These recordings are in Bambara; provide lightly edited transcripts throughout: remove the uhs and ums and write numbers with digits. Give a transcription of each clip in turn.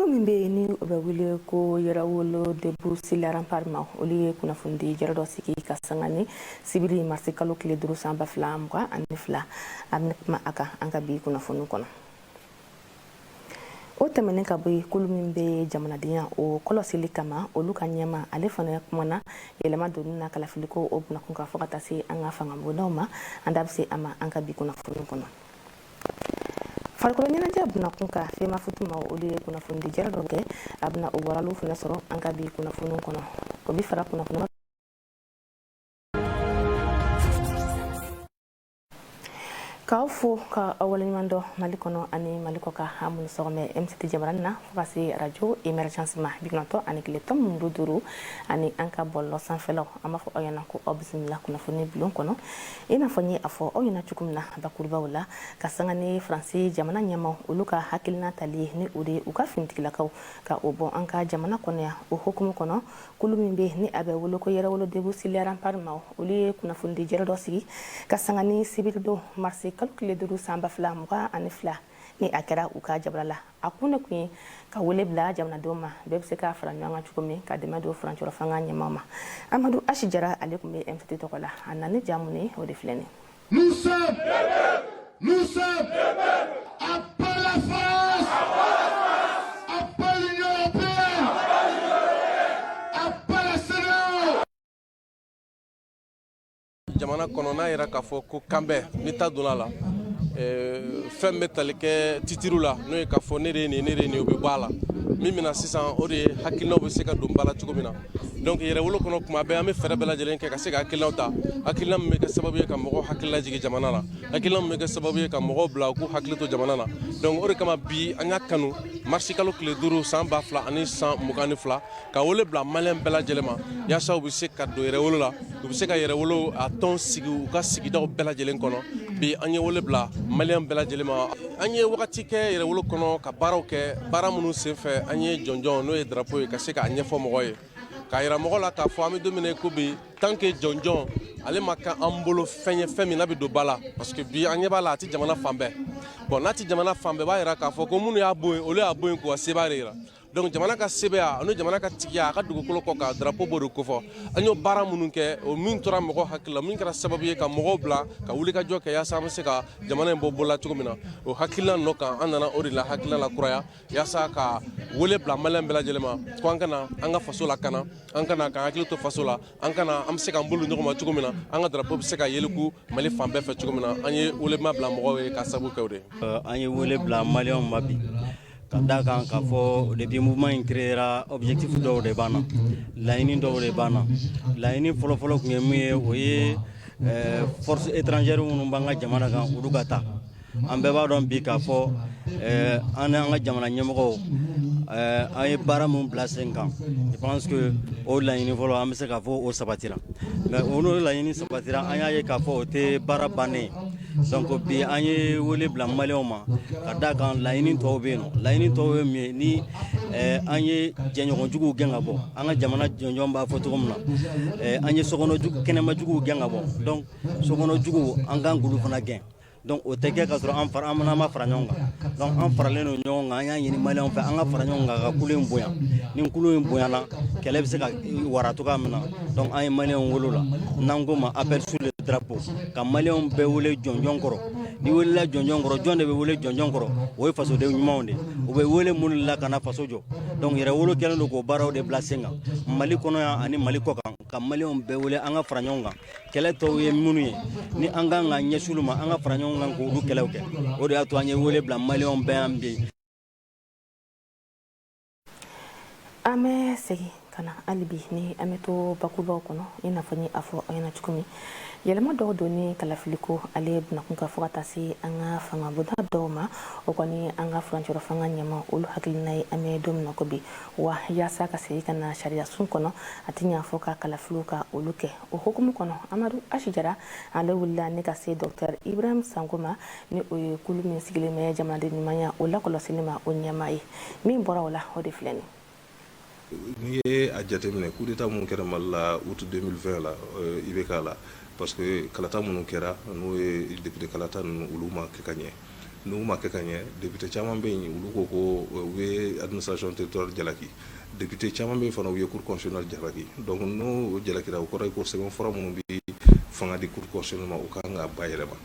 Kulu min bɛ yen ni o bɛ wele ko Yɛrɛwolo Debout sur les Remparts ma, olu ye kunnafonidi jɛrɛ dɔ sigi ka sanga ni sibiri marisi kalo tile 5 san 2022. An bɛ kuma a kan an ka bi kunnafoni kɔnɔ. O tɛmɛnen ka bɔ yen, kulu min bɛ jamanadenya o kɔlɔsili kama, olu ka ɲɛma, ale fana kumana yɛlɛma donni na kalafiliko o bunakun kan fo ka taa se an ka fangabondaw ma. An da bɛ se a ma an ka bi kunnafoni kɔnɔ. Farikolo ɲɛnajɛ bunakun kan, Femafoot ma, olu ye kunnafonidi jɛrɛ dɔ kɛ. A bɛna o waraliw fana sɔrɔ an ka bi kunnafoni kɔnɔ. O bi fara kunnafoni. K'aw fo ka aw waleɲuman dɔn Mali kɔnɔ ani Mali kɔ kan, an minnu sɔgɔmɛ MCT jabarani na fo ka se radio émergence ma 91.5 ani an ka bɔlɔlɔ sanfɛlaw, an b'a fɔ aw ɲɛna ko aw bisimila kunnafoni bulon kɔnɔ. I n'a fɔ n ye a fɔ aw ɲɛna cogo min na bakurubaw la, ka sanga ni Faransi jamana ɲɛmaw olu ka hakilina tali ye, ni o de ye u ka finitigilakaw ka o bɔ an ka jamana kɔnɔ yan, o hukumu kɔnɔ, kulu min bɛ ni a bɛ wele ko Yɛrɛwolo Debout sur les Remparts ma, olu ye kunnafonidi jɛrɛ dɔ sigi ka sanga ni sibiridon marisi kalo tile 5 san 2022, ni a kɛra u ka jabara la. A kun de tun ye ka wele bila jamanadenw ma, bɛɛ bɛ se ka fara ɲɔgɔn kan cogo min ka dɛmɛ don furancɛrɔ fanga ɲɛmaw ma. Amadu Asi Jara, ale tun bɛ MCT tɔgɔ la. A nana ni ja mun ye, o de filɛ nin. Nous sommes, nous sommes, à bas la France, à bas l'Union européenne, à bas la CEDEAO. Jamana kɔnɔ n'a yɛrɛ k'a fɔ ko kanbɛn ni ta donna la, fɛn bɛ tali kɛ titiriw la, n'o ye k'a fɔ ne de ye nin, ne de ye nin, o bɛ bɔ a la. Min bɛna sisan, o de ye hakilinaw bɛ se ka don ba la cogo min na. Donc Yɛrɛwolo kɔnɔ, kuma bɛɛ an bɛ fɛɛrɛ bɛɛ lajɛlen kɛ ka se ka hakilinaw ta, hakilina min bɛ kɛ sababu ye ka mɔgɔw hakili lajigin jamana la, hakilina min bɛ kɛ sababu ye ka mɔgɔw bila u k'u hakili to jamana na. Donc o de kama bi an y'a kanu marisi kalo tile 5 san 2022 ka wele bila Maliyɛn bɛɛ lajɛlen ma, yaasa u bɛ se ka don Yɛrɛwolo la, u bɛ se ka Yɛrɛwolo a tɔn sigi u ka sigidaw bɛɛ lajɛlen kɔnɔ. Bi an ye wele bila Maliyɛn bɛɛ lajɛlen ma. An ye wagati kɛ Yɛrɛwolo kɔnɔ ka baaraw kɛ, baara minnu senfɛ an ye jɔnjɔn, n'o ye drapeau ye, ka se k'a ɲɛfɔ mɔgɔ ye, k'a yira mɔgɔ la k'a fɔ an bɛ don min na i ko bi, tant que jɔnjɔn ale ma kɛ an bolo fɛn ye, fɛn min n'a bɛ don ba la, parce que bi an ɲɛ b'a la, a tɛ jamana fan bɛɛ. Bon, n'a tɛ jamana fan bɛɛ, b'a yira k'a fɔ ko minnu y'a bɔ yen, olu y'a bɔ yen k'u ka sebaaya de yira. Donc jamana ka sebaaya ani jamana ka tigiya a ka dugukolo kɔ kan, drapeau b'o de kofɔ. An y'o baara minnu kɛ, o min tora mɔgɔ hakili la, min kɛra sababu ye ka mɔgɔw bila ka wuli ka jɔ kɛ yaasa an bɛ se ka jamana in bɔ bolo la cogo min na, o hakilina nɔ kan, an nana o de la hakilina la kuraya, yaasa ka wele bila Maliyɛn bɛɛ lajɛlen ma ko an kana an ka faso lakana, an kana k'an hakili to faso la, an kana an bɛ se k'an bolo ɲɔgɔn ma cogo min na, an ka drapeau bɛ se ka yeleku Mali fan bɛɛ fɛ cogo min na. An ye welema bila mɔgɔw ye ka sababu kɛ o de ye. An ye wele bila Maliyɛnw ma bi ka da kan k'a fɔ depuis mouvement in créera, objectif dɔw de b'an na, laɲini dɔw de b'an na. Laɲini fɔlɔfɔlɔ tun ye mun ye? O ye force étrangère minnu b'an ka jamana kan, olu ka taa. An bɛɛ b'a dɔn bi k'a fɔ an n'an ka jamana ɲɛmɔgɔw, an ye baara min bila sen kan, je pense que o laɲini fɔlɔ, an bɛ se k'a fɔ o sabatira. Mais o n'o laɲini sabatira, an y'a ye k'a fɔ o tɛ baara bannen ye. Donc bi an ye wele bila Maliyɛnw ma ka da kan laɲini tɔw bɛ yen nɔ. Laɲini tɔw ye min ye, ni an ye jɛɲɔgɔnjuguw gɛn ka bɔ an ka jamana jɔnjɔn b'a fɔ cogo min na, an ye sokɔnɔjugu, kɛnɛmajuguw gɛn ka bɔ. Donc sokɔnɔjuguw, an kan k'olu fana gɛn. Donc o tɛ kɛ ka sɔrɔ an fara an ma fara ɲɔgɔn kan. Donc an faralen don ɲɔgɔn kan. An y'a ɲini Maliyɛnw fɛ, an ka fara ɲɔgɔn kan ka kulu in bonya. Ni kulu in bonyana, kɛlɛ bɛ se ka wara cogoya min na. Donc an ye Maliyɛnw wele o la, n'an ko ma appel sous le drapeau, ka Maliyɛnw bɛɛ wele jɔnjɔn kɔrɔ. Ni welela jɔnjɔn kɔrɔ, jɔn de bɛ wele jɔnjɔn kɔrɔ? O ye fasoden ɲumanw de, u bɛ wele minnu la ka na faso jɔ. Donc Yɛrɛwolo kɛlen don k'o baaraw de bila sen kan Mali kɔnɔ yan ani Mali kɔ kan, ka Maliyɛnw bɛɛ wele an ka fara ɲɔgɔn kan. Kɛlɛ tɔw ye minnu ye, ni an kan ka ɲɛsin olu ma, an ka fara ɲɔgɔn kan k'olu kɛlɛw kɛ. O de y'a to an ye wele bila Maliyɛnw bɛɛ yan bi. An bɛ segin ka na hali bi ni an bɛ to bakurubaw kɔnɔ. I n'a fɔ n ye a fɔ aw ɲɛna cogo min, yɛlɛma dɔw donni kalafiliko ale bunakun kan fo ka taa se an ka fangabonda dɔw ma, o kɔni an ka furancɛrɔ fanga ɲɛma olu hakilina ye an bɛ don min na ko bi. Wa yaasa ka segin ka na sariya sun kɔnɔ, a tɛ ɲa fɔ ka kalafiliw ka olu kɛ. O hukumu kɔnɔ, Amadu Asi Jara, ale wulila ne ka se Docteur Ibrahim Sango ma, ni o ye kulu min sigilen bɛ jamanaden ɲumanya o lakɔlɔsili ma, o ɲɛmaa ye. Min bɔra o la, o de filɛ nin. N'i ye a jateminɛ, coup d'état mun kɛra Mali la août 2020 la, IBK la, parce que kalata minnu kɛra, n'o ye député kalata ninnu, olu ma kɛ ka ɲɛ. N'u ma kɛ ka ɲɛ, député caman bɛ yen, olu ko ko u ye administration territoriale jalaki. Député caman bɛ yen fana, u ye cour constitutionnelle jalaki. Donc n'o jalakira, o kɔrɔ ye ko sɛbɛnfura minnu bɛ fanga di cour constitutionnelle ma, o kan ka bayɛlɛma.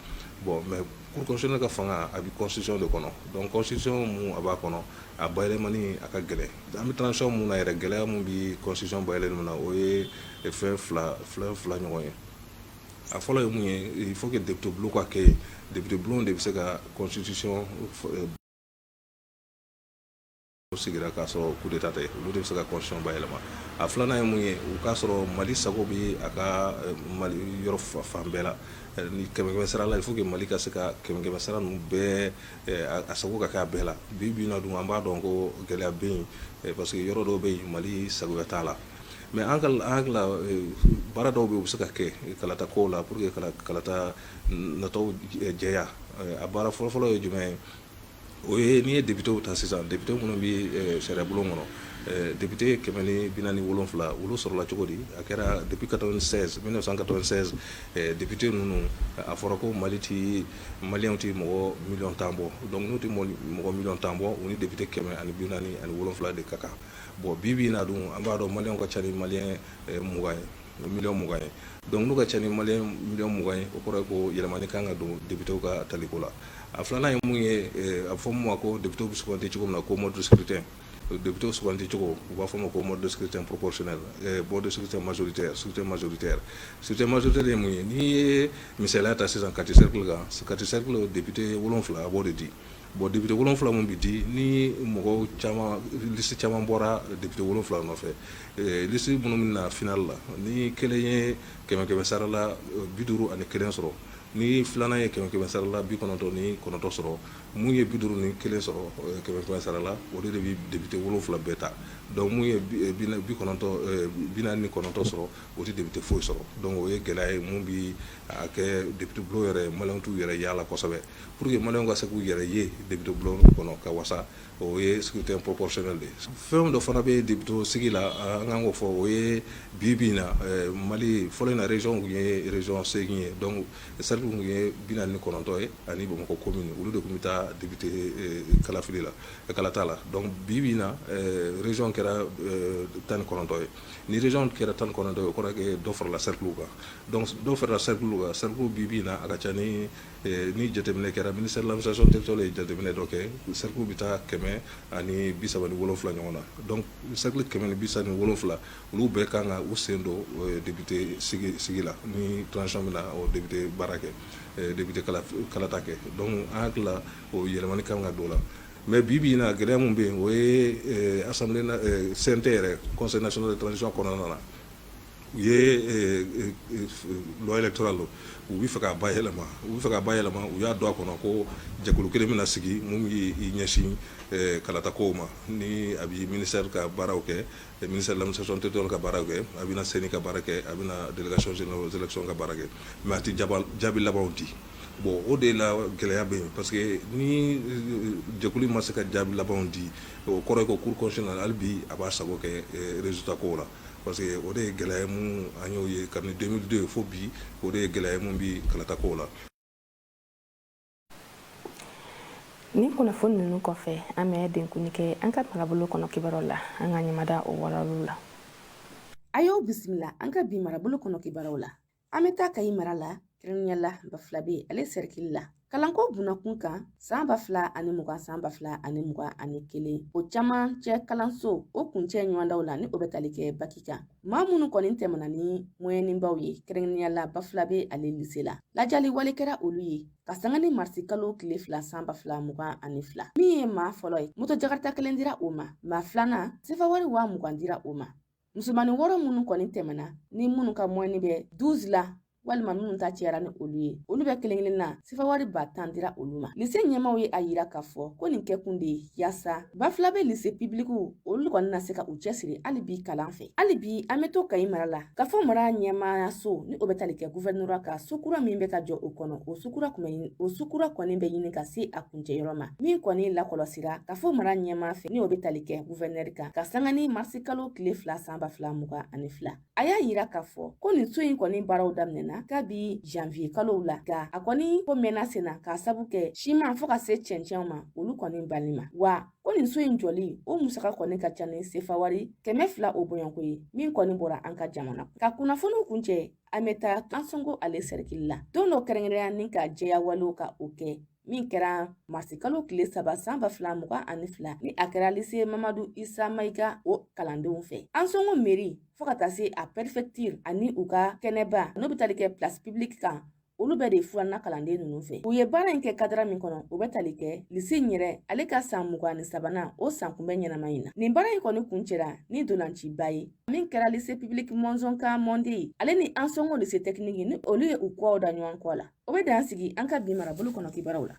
Bon, mais cour constitutionnelle ka fanga, a bɛ constitution de kɔnɔ. Donc constitution mun a b'a kɔnɔ, a bayɛlɛmani a ka gɛlɛn. An bɛ transition mun na yɛrɛ, gɛlɛya mun bɛ constitution bayɛlɛmani na, o ye fɛn fila ɲɔgɔn ye. A fɔlɔ ye mun ye? Il faut que député bulon ka kɛ yen. Député bulon de bɛ se ka constitution sigira k'a sɔrɔ coup d'état tɛ, olu de bɛ se ka constitution bayɛlɛma. A filanan ye mun ye? O k'a sɔrɔ Mali sago bɛ a ka Mali yɔrɔ fan bɛɛ la ni kɛmɛ kɛmɛ sara la. Il faut que Mali ka se ka kɛmɛ kɛmɛ sara ninnu bɛɛ, a sago ka kɛ a bɛɛ la. Bi bi in na dun, an b'a dɔn ko gɛlɛya bɛ yen, parce que yɔrɔ dɔw bɛ yen, Mali sagoya t'a la. Mais an hakili la, baara dɔw bɛ yen, u bɛ se ka kɛ kalata kow la pour que kalata nataw jɛya. A baara fɔlɔfɔlɔ ye jumɛn ye? O ye n'i ye député ta sisan, député minnu bɛ sariya bulon kɔnɔ, député 147, olu sɔrɔla cogo di? A kɛra depuis 96, 1996. Député ninnu, a fɔra ko Mali ti, Maliyɛnw ti mɔgɔ miliyɔn 10 bɔ. Donc n'u ti mɔgɔ miliyɔn 10 bɔ, u ni député 147 de ka kan. Bon, bi bi in na dun, an b'a dɔn Maliyɛnw ka ca ni Maliyɛn 20 ye, miliyɔn 20 ye. Donc n'u ka ca ni Maliyɛn miliyɔn 20 ye, o kɔrɔ ye ko yɛlɛmani kan ka don députéw ka taliko la. A filanan ye mun ye? A bɛ fɔ mun ma ko députéw bɛ sugandi cogo min na, ko mode de scrutin, députéw sugandi cogo, u b'a fɔ o ma ko mode de scrutin proportionnel, mode de scrutin majoritaire, scrutin majoritaire. Scrutin majoritaire ye mun ye? N'i ye misaliya ta sisan Kati cercle kan, Kati cercle député 7, a b'o de di. Bon, député 7 mun bi di, ni mɔgɔw caman, liste caman bɔra député 7 nɔfɛ, liste minnu bɛ na final la, ni kelen ye kɛmɛ kɛmɛ sara la 51 sɔrɔ, ni filanan ye kɛmɛ kɛmɛ sara la 99 sɔrɔ, mun ye 51 sɔrɔ kɛmɛ kɛmɛ sara la, o de bɛ député 7 bɛɛ ta. Donc mun ye 90, 49 sɔrɔ, o tɛ député foyi sɔrɔ. Donc o ye gɛlɛya ye mun bi a kɛ député bulon yɛrɛ, Maliyɛnw t'u yɛrɛ yaala kosɛbɛ. Pour que Maliyɛnw ka se k'u yɛrɛ ye député bulon kɔnɔ ka wasa, o ye scrutin proportionnel de ye. Fɛn dɔ fana bɛ député sigi la, an kan k'o fɔ, o ye bi bi in na, Mali fɔlɔ in na, région tun ye région 8 ye. Donc cercle tun ye 49 ye ani Bamakɔ commune, olu de tun bɛ taa député kalafili la, kalata la. Donc bi bi in na, région kɛra 19 ye. Ni région kɛra 19 ye, o kɔrɔ ye dɔ farala cercle kan. Donc dɔ farala cercle kan, cercle bi bi in na, a ka ca ni jateminɛ kɛra, ministère de l'administration territoriale ye jateminɛ dɔ kɛ, cercle bɛ taa 137 ɲɔgɔn na. Donc cercle 137, olu bɛɛ kan ka u sen don député sigi la ni transition bɛna o député baara kɛ, député kalata kɛ. Donc an hakili la, o yɛlɛmani kan ka don o la. Mais bi bi in na, gɛlɛya mun bɛ yen, o ye assemblée CNT yɛrɛ, conseil national de transition kɔnɔna na, u ye loi électorale, u bɛ fɛ k'a bayɛlɛma, u bɛ fɛ k'a bayɛlɛma. U y'a don a kɔnɔ ko jɛkulu kelen bɛna sigi mun b'i ɲɛsin kalata kow ma, ni a bɛ ministère ka baaraw kɛ, ministère de l'administration territoriale ka baaraw kɛ, a bɛna CENI ka baara kɛ, a bɛna délégation générale aux élections ka baara kɛ, mais a tɛ jaabi labanw di. Bon, o de la gɛlɛya bɛ yen, parce que ni jɛkulu ma se ka jaabi labanw di, o kɔrɔ ye ko cour constitutionnelle hali bi a b'a sago kɛ résultat kow la. Parce que o de ye gɛlɛya mun an y'o ye kabini 2002 fo bi, o de ye gɛlɛya mun bi kalata kow la. Nin kunnafoni ninnu kɔfɛ, an bɛ denkuni kɛ an ka marabolo kɔnɔ kibaruyaw la. An ka ɲamada o walaliw la. A y'aw bisimila an ka bi marabolo kɔnɔ kibaruyaw la. An bɛ taa Kayi mara la, kɛrɛnkɛrɛnnenya la Bafilabe ale sɛrikili la, kalanko bunakun kan san 2020, san 2021, o camancɛ kalanso o kuncɛ ɲɔgɔndaw la, ni o bɛ tali kɛ baki kan. Maa minnu kɔni tɛmɛna ni moyennenbaw ye, kɛrɛnkɛrɛnnenya la Bafilabe ale lise la, lajali wale kɛra olu ye ka sanga ni marisi kalo tile 2 san 2022. Min ye maa fɔlɔ ye, moto jakarita kelen dira o ma. Maa filanan, sefa wari 20.000 dira o ma. Musomanin wɔɔrɔ minnu kɔni tɛmɛna ni minnu ka moyenne bɛ 12 la walima minnu ta cayara ni olu ye, olu bɛ kelen kelen na, sefa wari 10.000 dira olu ma. Lise ɲɛmaw ye a yira k'a fɔ ko nin kɛkun de ye yaasa Bafilabe lise pibilikiw olu kɔni na se ka u cɛsiri hali bi kalan fɛ. Hali bi an bɛ to Kayi mara la, ka fɔ mara ɲɛmaayaso ni o bɛ tali kɛ guvɛrinora ka so kura min bɛ ka jɔ o kɔnɔ, o so kura kɔni bɛ ɲini ka se a kuncɛyɔrɔ ma, min kɔni lakɔlɔsira ka fɔ mara ɲɛmaa fɛ ni o bɛ tali kɛ guvɛrinɛri kan, ka sanga ni marisi kalo tile 2 san 2022. A y'a yira k'a fɔ ko nin so in kɔni baaraw daminɛna. na kabi janvier kalow la, nka a kɔni ko mɛnna sen na k'a sabu kɛ siman fo ka se cɛncɛnw ma, olu kɔni bali ma. Wa ko nin so in jɔli o musaka kɔni ka ca ni sefa wari 200 o bɔɲɔgɔnko ye min kɔni bɔra an ka jamana. Ka kunnafoniw kuncɛ, an bɛ taa Ansongo ale sɛrikili la don dɔ kɛrɛnkɛrɛnya ni ka jɛya walew ka o kɛ min kɛra marisikalo tile 3 san 2022, ni a kɛra lycée Mamadu Isa Mayiga o kalandenw fɛ. Ansongo mairie fo ka taa se a préfecture ani u ka kɛnɛba n'o bɛ tali kɛ place publique kan, olu bɛɛ de furanna kalanden ninnu fɛ. U ye baara in kɛ cadre min kɔnɔ, o bɛ tali kɛ lycée in yɛrɛ ale ka san 23nan o san kunbɛn ɲɛnama in na. Nin baara in kɔni kuncɛra ni dolanciba ye min kɛra lycée public Mɔnzɔn ka Mɔnde ale ni Ansongo lycée technique, ni olu ye u kɔw da ɲɔgɔn kɔ la. O bɛ dan sigi an ka bi marabolo kɔnɔ kibaruw la.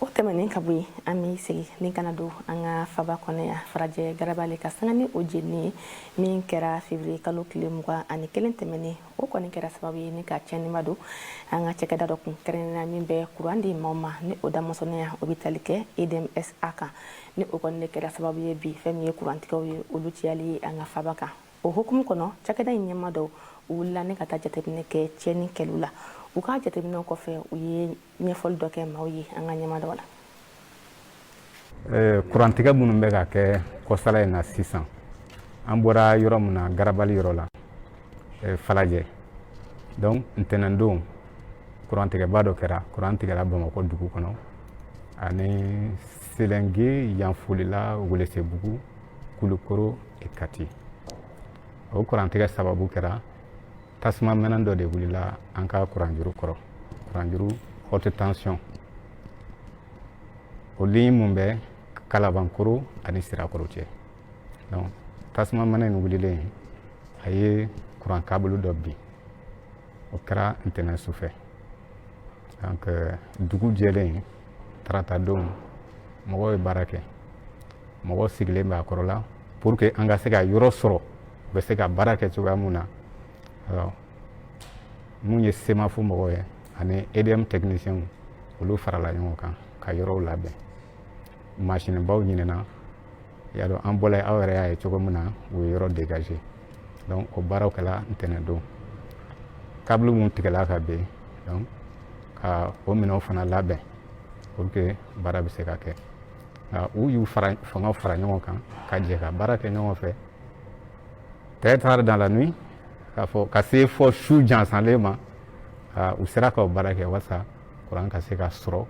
O tɛmɛnen ka bɔ yen, an bɛ segin ni ka na don an ka faba kɔnɔ yan, Farajɛ Garabali, ka sanga ni o jenini ye min kɛra février kalo tile 21 tɛmɛnen. O kɔni kɛra sababu ye ni ka tiɲɛniba don an ka cakɛda dɔ kun, kɛrɛnkɛrɛnnenya min bɛ kuran di maaw ma, ni o damasɔnnenya o bɛ tali kɛ EDM SA kan. Ni o kɔni de kɛra sababu ye bi, fɛn min ye kurantigɛw ye, olu cayali ye an ka faba kan. O hukumu kɔnɔ, cakɛda in ɲɛmaa dɔw u wulila ni ka taa jateminɛ kɛ tiɲɛni kɛliw la. U ka jateminɛw kɔfɛ, u ye ɲɛfɔli dɔ kɛ maaw ye an ka ɲɛmaa la. Kurantigɛ minnu bɛ ka kɛ kɔsala in na sisan, an bɔra yɔrɔ min na, Garabali yɔrɔ la, Falajɛ, donc ntɛnɛndon kurantigɛba dɔ kɛra. Kuran tigɛra Bamakɔ dugu kɔnɔ ani Selenge, Yanfolila, Welesebugu, Kulukoro et Kati. O kurantigɛ sababu kɛra tasuma mɛnɛ dɔ de wulila an ka kuranjuru kɔrɔ, kuranjuru haute tension, o ligne mun bɛ Kalabankoro ani Sirakɔrɔ cɛ. Donc tasuma mɛnɛ in wulilen, a ye kuran câble dɔ bin. O kɛra ntɛnɛn sufɛ. Donc dugu jɛlen tarata don, mɔgɔw ye baara kɛ, mɔgɔw sigilen bɛ a kɔrɔla pour que an ka se ka yɔrɔ sɔrɔ, u bɛ se ka baara kɛ cogoya mun na. Alors mun ye SEMAF mɔgɔw ye ani EDM techniciens, olu farala ɲɔgɔn kan ka yɔrɔw labɛn, masinibaw ɲinina. Y'a dɔn, an bɔla, aw yɛrɛ y'a ye cogo min na, u ye yɔrɔ dégager. Donc o baaraw kɛla ntɛnɛn don. Câble mun tigɛla ka ben, donc ka o minɛnw fana labɛn pour que baara bɛ se ka kɛ. Nka u y'u fara fangaw fara ɲɔgɔn kan ka jɛ ka baara kɛ ɲɔgɔn fɛ très tard dans la nuit, k'a fɔ ka se fɔ su jansanlen ma, u sera ka o baara kɛ walasa kuran ka se ka sɔrɔ.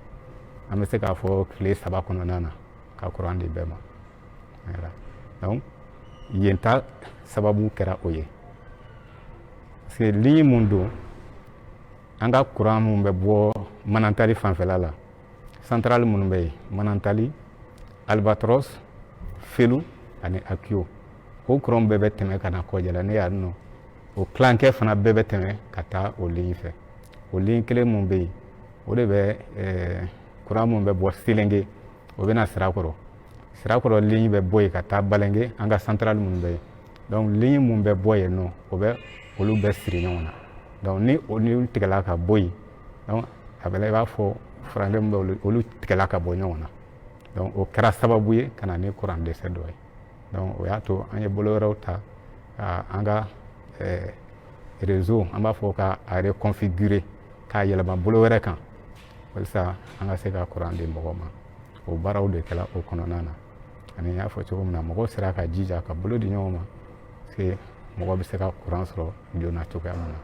An bɛ se k'a fɔ tile 3 kɔnɔna na ka kuran di bɛɛ ma. Voilà. Donc yen ta sababu kɛra o ye, parce que ligne mun don, an ka kuran mun bɛ bɔ Manantali fanfɛla la, centrale minnu bɛ yen, Manantali, Albatros, Felu ani Akiyo, o kuran bɛɛ bɛ tɛmɛ ka na Kɔjala ne yan nɔ. O tilancɛ fana bɛɛ bɛ tɛmɛ ka taa o ligne fɛ. O ligne kelen mun bɛ yen, o de bɛ kuran mun bɛ bɔ Selenge, o bɛ na Sirakɔrɔ. Sirakɔrɔ ligne bɛ bɔ yen ka taa Balenge, an ka centrale minnu bɛ yen. Donc ligne mun bɛ bɔ yen nɔ, o bɛ olu bɛɛ siri ɲɔgɔn na. Donc ni olu tigɛla ka bɔ yen, donc a bɛ i b'a fɔ furancɛ min bɛ olu tigɛla ka bɔ ɲɔgɔn na. Donc o kɛra sababu ye ka na ni kuran dɛsɛ dɔ ye. Donc o y'a to an ye bolo wɛrɛw ta ka an ka réseau, an b'a fɔ ka a reconfigurer, k'a yɛlɛma bolo wɛrɛ kan walasa an ka se ka kuran di mɔgɔw ma. O baaraw de kɛla o kɔnɔna na. Ani n y'a fɔ cogo min na, mɔgɔw sera ka jija ka bolo di ɲɔgɔn ma parce que mɔgɔ bɛ se ka kuran sɔrɔ joona cogoya min na.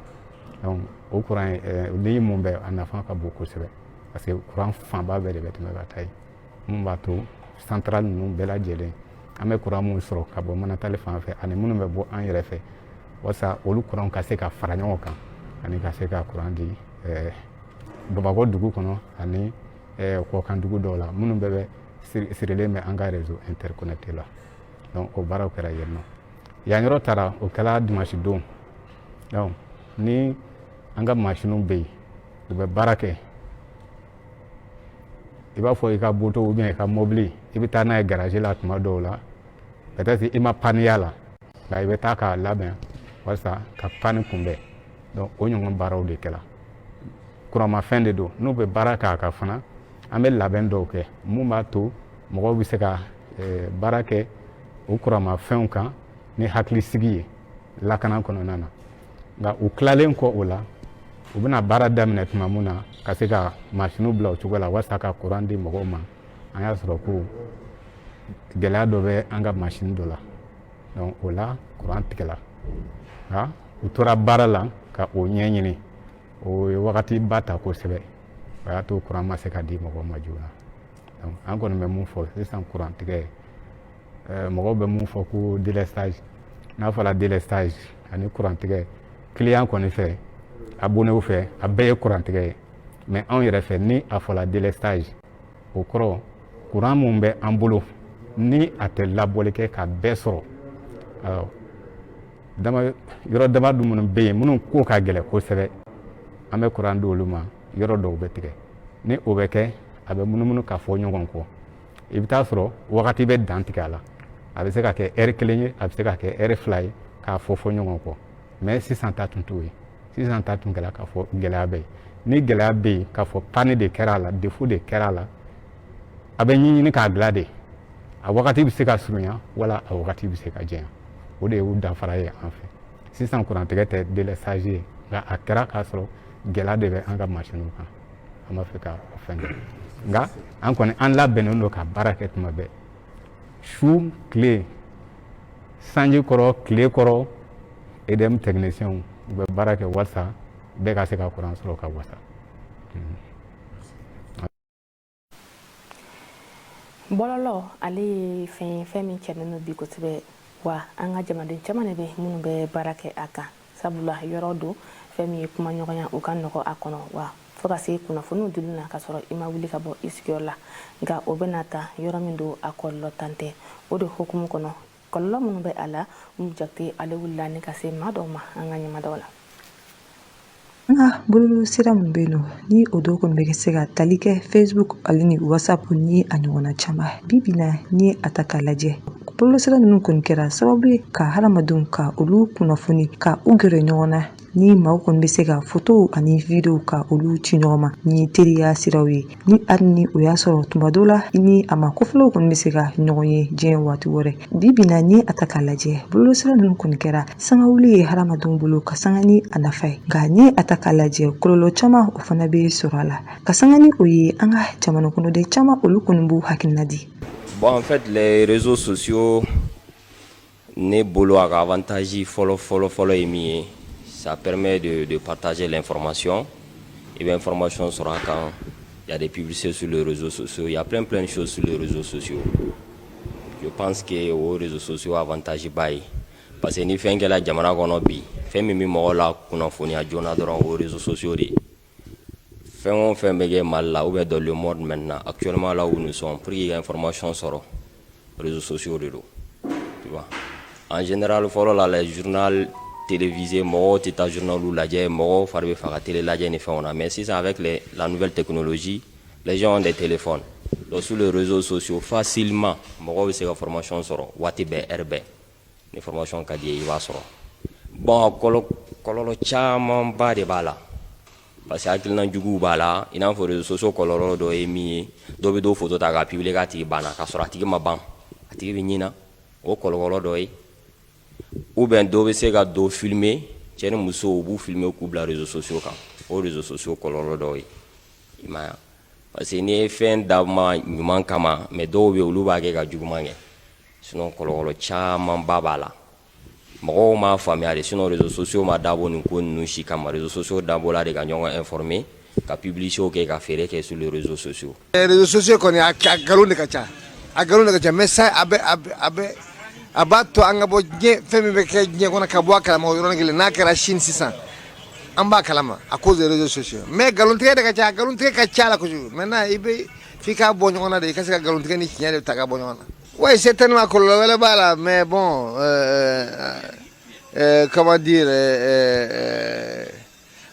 Donc o kuran ligne mun bɛ, a nafa ka bon kosɛbɛ, parce que kuran fanba bɛɛ de bɛ tɛmɛ ka taa yen, mun b'a to centrale ninnu bɛɛ lajɛlen, an bɛ kuran mun sɔrɔ ka bɔ Manantali fan fɛ ani minnu bɛ bɔ an yɛrɛ fɛ, walasa olu kuran ka se ka fara ɲɔgɔn kan ani ka se ka kuran di Bamakɔ dugu kɔnɔ ani kɔkan dugu dɔw la minnu bɛɛ bɛ sirilen bɛ an ka réseau interconnecté la. Donc o baaraw kɛra yen nɔ. Yan yɔrɔ taara, o kɛra dimanche don. Donc ni an ka masiniw bɛ yen, u bɛ baara kɛ, i b'a fɔ i ka moto ou bien i ka mobili, i bɛ taa n'a ye garage la tuma dɔw la, peut-être i ma panne y'a la, nka i bɛ taa k'a labɛn walasa ka panne kunbɛn. Donc o ɲɔgɔn baaraw de kɛra. Kuranmafɛn de don, n'u bɛ baara k'a kan fana, an bɛ labɛn dɔw kɛ mun b'a to mɔgɔw bɛ se ka baara kɛ o kuranmafɛnw kan. Ni hakilisigi ye lakana kɔnɔna na. Nka u tilalen kɔ o la, u bɛna baara daminɛ tuma min na ka se ka masiniw bila o cogo la walasa ka kuran di mɔgɔw ma, an y'a sɔrɔ ko gɛlɛya dɔ bɛ an ka masini dɔ la. Donc o la, kuran tigɛla, nka u tora baara la ka o ɲɛɲini. O ye wagati ba ta kosɛbɛ, o y'a to kuran ma se ka di mɔgɔw ma joona. Donc an kɔni bɛ mun fɔ sisan? Kuran tigɛ, mɔgɔw bɛ mun fɔ ko délestage, n'a fɔra délestage ani kuran tigɛ, client kɔni fɛ, abonnéw fɛ, a bɛɛ ye kuran tigɛ ye. Mais anw yɛrɛ fɛ, ni a fɔra délestage, o kɔrɔ kuran mun bɛ an bolo ni a tɛ labɔli kɛ ka bɛɛ sɔrɔ. Dama yɔrɔ dama dun minnu bɛ yen, minnu ko ka gɛlɛn kosɛbɛ, an bɛ kuran di olu ma. Yɔrɔ dɔw bɛ tigɛ. Ni o bɛ kɛ, a bɛ munumunu ka fɔ ɲɔgɔn kɔ. I bɛ taa sɔrɔ wagati bɛ dan tigɛ a la. A bɛ se ka kɛ ɛri 1 ye, a bɛ se ka kɛ ɛri 2 ye, k'a fɔ fɔ ɲɔgɔn kɔ. Mais sisan ta tun t'o ye. Sisan ta tun kɛra k'a fɔ gɛlɛya bɛ yen. Ni gɛlɛya bɛ yen, k'a fɔ panne de kɛra a la, défaut de kɛra a la, a bɛ ɲɛɲini k'a dilan de. A wagati bɛ se ka surunya wala a wagati bɛ se ka janya. O de y'u danfara ye an fɛ. Sisan kurantigɛ tɛ délestage ye, nka a kɛra k'a sɔrɔ gɛlɛya de bɛ an ka masiniw kan. An b'a fɛ ka o fɛn kɛ, nka an kɔni, an labɛnnen don ka baara kɛ tuma bɛɛ, su tile, sanji kɔrɔ, tile kɔrɔ. EDM techniciens, u bɛ baara kɛ walasa bɛɛ ka se ka kuran sɔrɔ ka wasa. Bɔlɔlɔ, ale ye fɛn ye, fɛn min cɛnnen don bi kosɛbɛ. Wa an ka jamanaden caman de bɛ minnu bɛ baara kɛ a kan, sabula yɔrɔ don, fɛn min ye kumaɲɔgɔnya, u ka nɔgɔ a kɔnɔ, wa fo ka se kunnafoniw dili na ka sɔrɔ i ma wuli ka bɔ i sigiyɔrɔ la. Nka o bɛna ta yɔrɔ min don, a kɔlɔlɔ tan tɛ. O de hukumu kɔnɔ, kɔlɔlɔ minnu bɛ a la, Umu Jakite, ale wulila ni ka se maa dɔw ma an ka ɲɛmadaw la. An ka bɔlɔlɔ sira minnu bɛ yen nɔ, ni o dɔw kɔni bɛ se ka tali kɛ Facebook ale ni WhatsApp ni a ɲɔgɔnna caman, bi bi na, n'i ye a ta k'a lajɛ, bɔlɔlɔ sira ninnu kɔni kɛra sababu ye ka hadamadenw ka olu kunnafoni ka u gɛrɛ ɲɔgɔn na, ni maaw kɔni bɛ se ka fotow ani videow ka olu ci ɲɔgɔn ma ni teriya siraw ye, ni hali ni o y'a sɔrɔ tuma dɔw la ni a ma kɔfɛlaw kɔni bɛ se ka ɲɔgɔn ye diɲɛ waati wɛrɛ. Bi bi na, ni a ta k'a lajɛ, bɔlɔlɔsira ninnu kɔni kɛra sangawuli ye hadamadenw bolo ka sanga ni a nafa ye. Nka ni a ta k'a lajɛ, kɔlɔlɔ caman o fana bɛ sɔrɔ a la. Ka sanga ni o ye, an ka jamana kɔnɔden caman, olu kɔni b'u hakilina di. Bon, en fait, les réseaux sociaux, ne bolo, a ka avantage fɔlɔ fɔlɔ fɔlɔ ye min ye, ça permet de partager l'information. I bɛ information sɔrɔ a kan. Il y a des publicités sur les réseaux sociaux, il y a plein plein de choses sur les réseaux sociaux. Je pense que o réseaux sociaux avantage ba ye, parce que ni fɛn kɛla jamana kɔnɔ bi, fɛn min bɛ mɔgɔ la kunnafoniya joona dɔrɔn, o réseaux sociaux de ye. Fɛn o fɛn bɛ kɛ Mali la ou bien dans le monde maintenant, actuellement, là où nous sommes, pour que i ka information sɔrɔ, réseaux sociaux de don, tu vois. En général, fɔlɔ la, les journaux télévisés, mɔgɔw tɛ taa journal lajɛ, mɔgɔw fari bɛ faga télé lajɛ ni fɛnw na. Mais sisan, avec la nouvelle technologie, les gens ont des téléphones, donc sur les réseaux sociaux, facilement, mɔgɔw bɛ se ka formation sɔrɔ waati bɛɛ, heure bɛɛ. Ni formation ka di ye, i b'a sɔrɔ. Bon, kɔlɔlɔ camanba de b'a la, parce que hakilina juguw b'a la. I n'a fɔ réseaux sociaux kɔlɔlɔ dɔ ye min ye, dɔw bɛ dɔw photo ta k'a publier k'a tigi banna, k'a sɔrɔ a tigi ma ban, a tigi bɛ ɲin na. O kɔlɔlɔ dɔ ye. Ou bien dɔw bɛ se ka dɔ filmer, cɛ ni muso, u b'u filmer k'u bila réseaux sociaux kan. O réseaux sociaux kɔlɔlɔ dɔw ye, i m'a ye? Parce que n'i ye fɛn d'a ma ɲuman kama, mais dɔw bɛ yen, olu b'a kɛ ka juguman kɛ. Sinon, kɔlɔlɔ camanba b'a la, mɔgɔw m'a faamuya de. Sinon, réseaux sociaux ma dabɔ nin ko ninnu si kama. Réseaux sociaux dabɔla de ka ɲɔgɔn informer, ka publicité kɛ, ka feere kɛ sur les réseaux sociaux. Réseaux sociaux kɔni, a nkalon de ka ca, a nkalon de ka ca. Mais sa a bɛ a bɛ a bɛ a b'a to an ka bɔ diɲɛ, fɛn min bɛ kɛ diɲɛ kɔnɔ, ka bɔ a kalama o yɔrɔnin kelen. N'a kɛra Chine sisan, an b'a kalama à cause des réseaux sociaux. Mais nkalontigɛ de ka ca, nkalontigɛ ka ca la kojugu. Maintenant, i bɛ f'i k'a bɔ ɲɔgɔn na de, i ka se ka nkalontigɛ ni tiɲɛ de ta ka bɔ ɲɔgɔn na. Oui, certainement, kɔlɔlɔ wɛrɛ b'a la, mais bon, comment dire,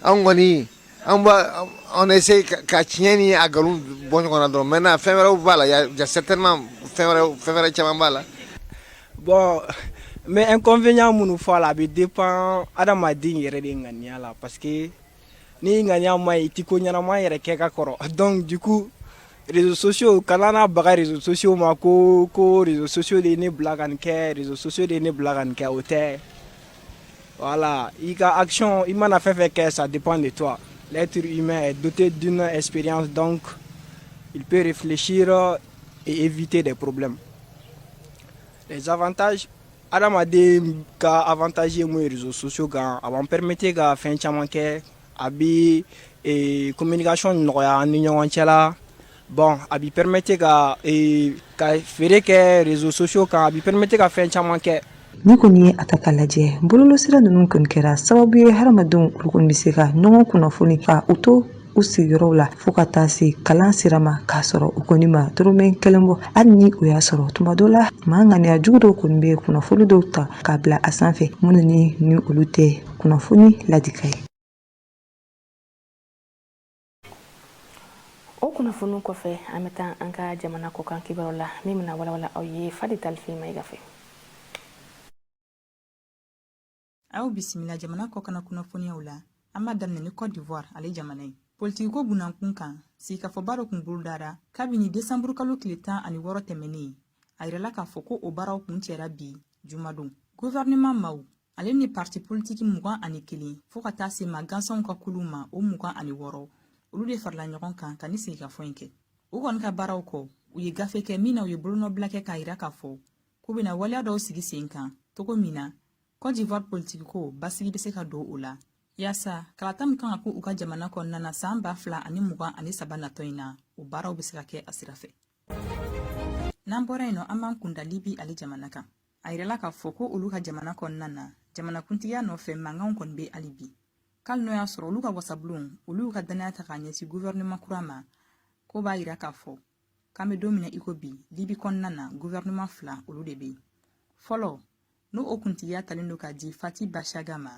an kɔni, an b'a, on essaie ka tiɲɛ ni a nkalon bɔ ɲɔgɔn na dɔrɔn. Maintenant, fɛn wɛrɛw b'a la, y a certainement fɛn wɛrɛ caman b'a la. Bon, mais inconvénient minnu fɔ a la, a bɛ dépend adamaden yɛrɛ de ŋaniya la, parce que ni ŋaniya ma ɲi, i ti ko ɲɛnama yɛrɛ kɛ ka kɔrɔ. Donc du coup, Réseaux sociaux, kana na baga réseaux sociaux ma ko réseaux sociaux de ye ne bila ka nin kɛ, réseaux sociaux de ye ne bila ka nin kɛ, o tɛ. Voilà, i ka action, i mana fɛn fɛn kɛ, ça dépend de toi. L'être humain est doté d'une expérience, donc il peut réfléchir et éviter des problèmes. Les avantages, adamaden ka avantage ye mun ye réseaux sociaux kan? A b'an permettre ka fɛn caman kɛ, a bɛ communication nɔgɔya an ni ɲɔgɔn cɛ la. Bon, a b'i permettre ka feere kɛ réseaux sociaux kan, a b'i permettre ka fɛn caman kɛ. Ni kɔni ye a ta k'a lajɛ, bɔlɔlɔsira ninnu kɔni kɛra sababu ye hadamadenw olu kɔni bɛ se ka ɲɔgɔn kunnafoni ka u to u sigiyɔrɔw la, fo ka taa se kalan sira ma, k'a sɔrɔ u kɔni ma dɔrɔmɛ kelen bɔ. Hali ni o y'a sɔrɔ tuma dɔ la maa ŋaniya jugu dɔw kɔni bɛ kunnafoni dɔw ta k'a bila a sanfɛ, minnu ni olu tɛ kunnafoni ladika ye. O kunnafoniw kɔfɛ, an bɛ taa an ka jamana kɔkan kibaru la, min bɛna walawala aw ye Fadi Talifin Mayiga fɛ. Aw bisimila jamana kɔkanna kunnafoniyaw la. An b'a daminɛ ni Cote d'Ivoire ale jamana ye. Politikiko bunakun kan, sigikafɔba dɔ kun bolodara kabini desanburu kalo tile 16 tɛmɛnen. A yirala k'a fɔ ko o baaraw kuncɛra bi jumadon. Guvɛrɛnɛman maaw ale ni parti politiki 21, fɔɔ ka taa se maa gansanw ka kulu ma, o 26, olu de farala ɲɔgɔn kan ka ni sigikafɔ in kɛ. U kɔni ka baaraw kɔ, u ye gafe kɛ min na u ye bolonɔbila kɛ k'a yira k'a fɔ k'u bɛna waleya dɔw sigi sen kan cogo min na Cote d'Ivoire politikiko basigi bɛ se ka don o la, yaasa kalata min kan ka kɛ u ka jamana kɔnɔna na san 2023 natɔ in na, o baaraw bɛ se ka kɛ a sira fɛ. N'an bɔra yen nɔ, an b'an kunda Libi ale jamana kan. A yirala k'a fɔ ko olu ka jamana kɔnɔna na, jamanakuntigiya nɔfɛ mankanw kɔni bɛ hali bi, k'ali n'o y'a sɔrɔ olu ka wasabulon olu y'u ka dannaya ta k'a ɲɛsin guvɛrɛnɛman kura ma. Ko b'a yira k'a fɔ k'an bɛ don min na i ko bi, Libi kɔnɔna na, guvɛrɛnɛman fila olu de bɛ yen. Fɔlɔ, n'o o kuntigiya talen don ka di Fati Bashaga ma.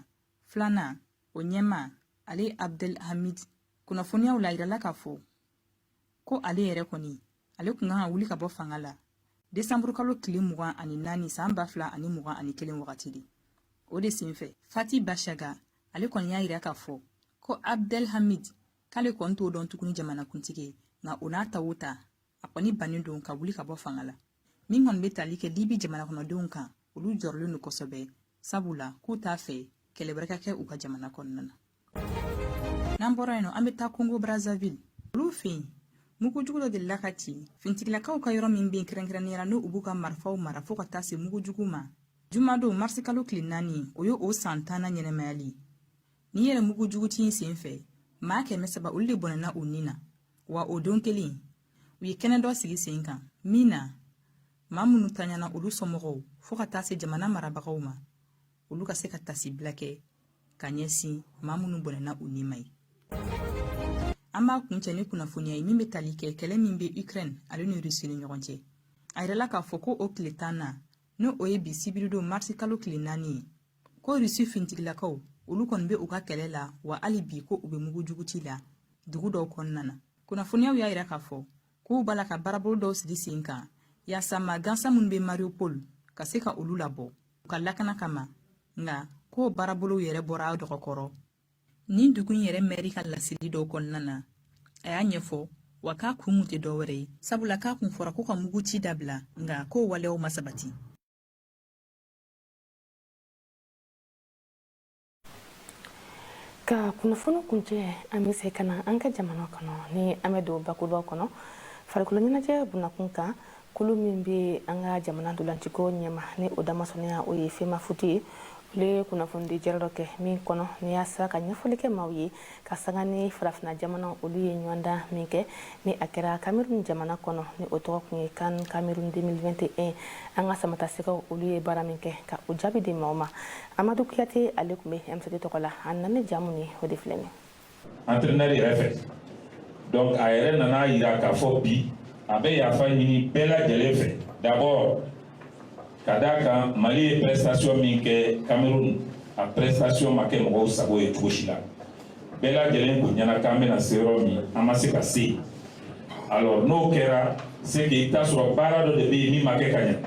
Filanan, o ɲɛmaa ale ye Abdel Hamid. Kunnafoniyaw la, yirala k'a fɔ ko ale yɛrɛ kɔni, ale kun kan ka wuli ka bɔ fanga la desanburu kalo tile 24 san 2021 wagati de. O de senfɛ, Fati Bashaga ale kɔni y'a yira k'a fɔ ko Abdel Hamid k'ale kɔni t'o dɔn tuguni jamanakuntigi ye. Nka o n'a ta o ta, a kɔni bannen don ka wuli ka bɔ fanga la. Min kɔni bɛ tali kɛ Libi jamana kɔnɔdenw kan, olu jɔrɔlen don kosɛbɛ, sabula k'u t'a fɛ kɛlɛ wɛrɛ ka kɛ u ka jamana kɔnɔna na. N'an bɔra yen nɔ, an bɛ taa Congo Brazzaville. Olu fɛ yen, mugujugu dɔ delila ka ci finitigilakaw ka yɔrɔ min bɛ yen, kɛrɛnkɛrɛnnenya la n'u b'u ka marifaw mara, fo ka taa se mugujugu ma jumadon marisi kalo tile 4, o ye o san 10nan ɲɛnɛmayali. Nin yɛrɛ mugujugu ci in sen fɛ, maa 300 olu de bɔnɛna u ni na. Wa o don kelen, u ye kɛnɛ dɔ sigi sen kan min na maa minnu tanyana, olu somɔgɔw, fo ka taa se jamana marabagaw ma, olu ka se ka tasibila kɛ ka ɲɛsin maa minnu bɔnɛna u ni ma ye. An b'a kuncɛ ni kunnafoniya ye min bɛ tali kɛ kɛlɛ min bɛ Ukraine ale ni Russie ni ɲɔgɔn cɛ. A yirala k'a fɔ ko o tile 10nan, n'o o ye bi sibiridon marisi kalo tile 4 ye, ko Russie finitigilakaw olu kɔni bɛ u ka kɛlɛ la, wa hali bi ko u bɛ mugujugu ci la dugu dɔw kɔnɔna na. Kunnafoniyaw y'a yira k'a fɔ k'u b'a la ka baarabolo dɔw sigi sen kan yaasa maa gansan minnu bɛ Mariupol ka se ka olu labɔ u ka lakana kama. Nka k'o baarabolow yɛrɛ bɔra a dɔgɔkɔrɔ. Nin dugu in yɛrɛ mɛri ka laseli dɔw kɔnɔna na, a y'a ɲɛfɔ wa k'a kun tɛ dɔwɛrɛ ye, sabula k'a kun fɔra ko ka mugu ci dabila, nka k'o waleyaw ma sabati. Ka kunnafoni kuncɛ, an bɛ se ka na an ka jamana kɔnɔ ni an bɛ don bakurubaw kɔnɔ. Farikolo ɲɛnajɛ bunakun kan, kulu min bɛ an ka jamana ntolanciko ɲɛma, ni o damasɔnniya o ye FEMAFOOT ye, olu ye kunnafonidi jɛrɛ dɔ kɛ min kɔnɔ ni yaasa ka ɲɛfɔli kɛ maaw ye ka sanga ni farafinna jamana olu ye ɲɔgɔndan min kɛ, ni a kɛra Cameroun jamana kɔnɔ, ni o tɔgɔ kun ye CAN Cameroun 2021. An ka samatasɛgɛw olu ye baara min kɛ, ka o jaabi di maaw ma. Amadu Kuyate, ale tun bɛ MCT tɔgɔ la, a nana ni ja mun ye, o de filɛ nin. Entraîneur yɛrɛ fɛ, donc a yɛrɛ nana yira k'a fɔ bi a bɛ yafa ɲini bɛɛ lajɛlen fɛ d'abord, ka d'a kan Mali ye prestation min kɛ Cameroun, a prestation ma kɛ mɔgɔw sago ye cogo si la. Bɛɛ lajɛlen ko ɲɛna k'an bɛna se yɔrɔ min, an ma se ka se yen. Alors n'o kɛra, c'est que i t'a sɔrɔ baara dɔ de bɛ yen min ma kɛ ka ɲɛ.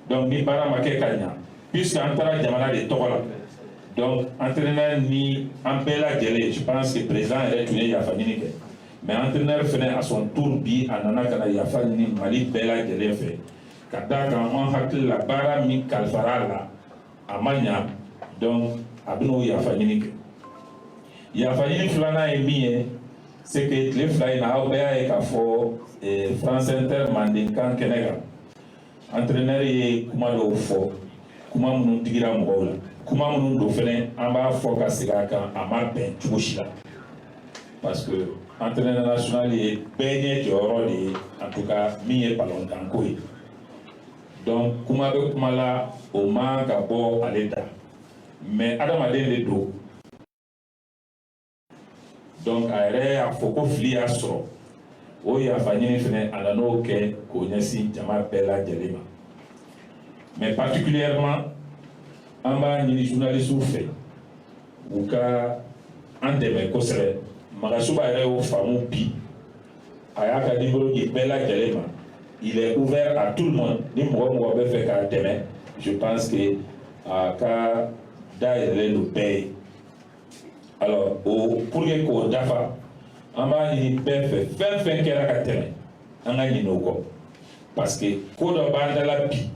Donc ni baara ma kɛ ka ɲa, puisque an taara jamana de tɔgɔ la, donc entraîneur ni an bɛɛ lajɛlen, je pense que président yɛrɛ tun ye yafa ɲini kɛ. Mais entraîneur fɛnɛ, à son tour, bi a nana ka na yafa ɲini Mali bɛɛ lajɛlen fɛ, ka d'a kan an hakili la, baara min kalifara a la, a ma ɲa. Donc a bɛn'o yafa ɲini kɛ. Yafa ɲini filanan ye min ye, c'est que tile 2 in na, aw bɛɛ y'a ye k'a fɔ France Inter mandenkan kɛnɛ kan, entraîneur ye kuma dɔw fɔ, kuma minnu digira mɔgɔw la, kuma minnu don fɛnɛ, an b'a fɔ ka segin a kan, a ma bɛn cogo si la, parce que entraîneur national ye bɛɛ ɲɛ jɔyɔrɔ de ye, en tout cas min ye balontanko ye. Donc kuma bɛ kuma la, o man ka bɔ ale da, mais adamaden de don. Donc a yɛrɛ y'a fɔ ko fili y'a sɔrɔ. O yafa ɲini fɛnɛ, a nan'o kɛ k'o ɲɛsin jama bɛɛ lajɛlen ma. Mais particulièrement, an b'a ɲini journaliste fɛ, u ka an dɛmɛ kosɛbɛ. Magasuba yɛrɛ y'o faamu bi, a y'a ka numéro di bɛɛ lajɛlen ma. Il est ouvert à tout le monde. Ni mɔgɔ mɔgɔ bɛ fɛ k'a dɛmɛ, je pense que a ka dayɛlɛlen don bɛɛ ye. Alors o, pour que k'o dafa, an b'a ɲini bɛɛ fɛ, fɛn fɛn kɛra ka tɛmɛ, an ka ɲinɛ o kɔ, parce que ko dɔ b'an da la bi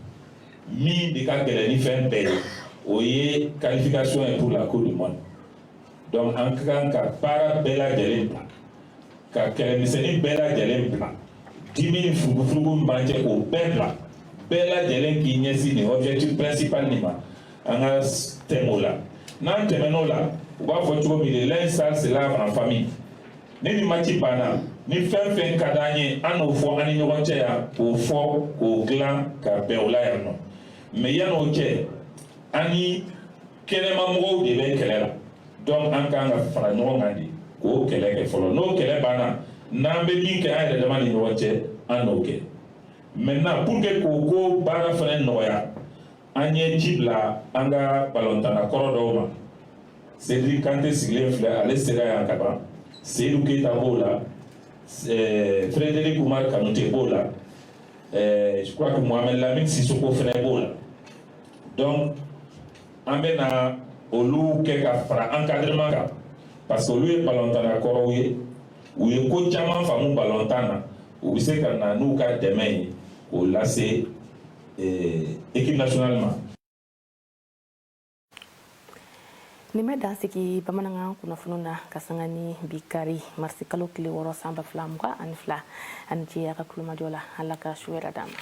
min de ka gɛlɛn ni fɛn bɛɛ ye, o ye qualification ye pour la Coupe du monde. Donc an ka kan ka baara bɛɛ lajɛlen bila, ka kɛlɛmisɛnnin bɛɛ lajɛlen bila, dimi ni furugufurugu min b'an cɛ, k'o bɛɛ bila, bɛɛ lajɛlen k'i ɲɛsin nin objectif principal nin ma. An ka tɛmɛ o la. N'an tɛmɛn'o la, u b'a fɔ cogo min de, linge sale se lave en famille. Ni nin match banna, ni fɛn fɛn ka d'an ye, an n'o fɔ an ni ɲɔgɔn cɛ yan, k'o fɔ, k'o dilan ka bɛn o la yan nɔ. Mais yan'o cɛ, an ni kɛnɛmamɔgɔw de bɛ kɛlɛ la. Donc an kan ka fara ɲɔgɔn kan de k'o kɛlɛ kɛ fɔlɔ. N'o kɛlɛ banna, n'an bɛ min kɛ an yɛrɛ dama ni ɲɔgɔn cɛ, an n'o kɛ. Maintenant, pour que k'o ko baara fana nɔgɔya, an ye ci bila an ka balontanna kɔrɔ dɔw ma. Cédric Kante sigilen filɛ, ale sera yan ka ban. Seydou Keita b'o la, Frédéric Oumar Kanouté b'o la, je crois que Mohamed Lamine Sissoko fana b'o la. Donc an bɛna olu kɛ ka fara encadrement kan, parce que olu ye balontanna kɔrɔw ye, u ye ko caman faamu balontan na. U bɛ se ka na n'u ka dɛmɛ ye k'o lase équipe nationale ma. Nin bɛ dan sigi bamanankan kunnafoniw na ka sanga ni bi kari, marisi kalo tile 6, san 2022. Ani ce a ka kulomajɔ la. Ala ka su wɛrɛ d'an ma.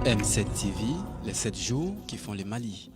M7 TV, les 7 jours qui font le Mali.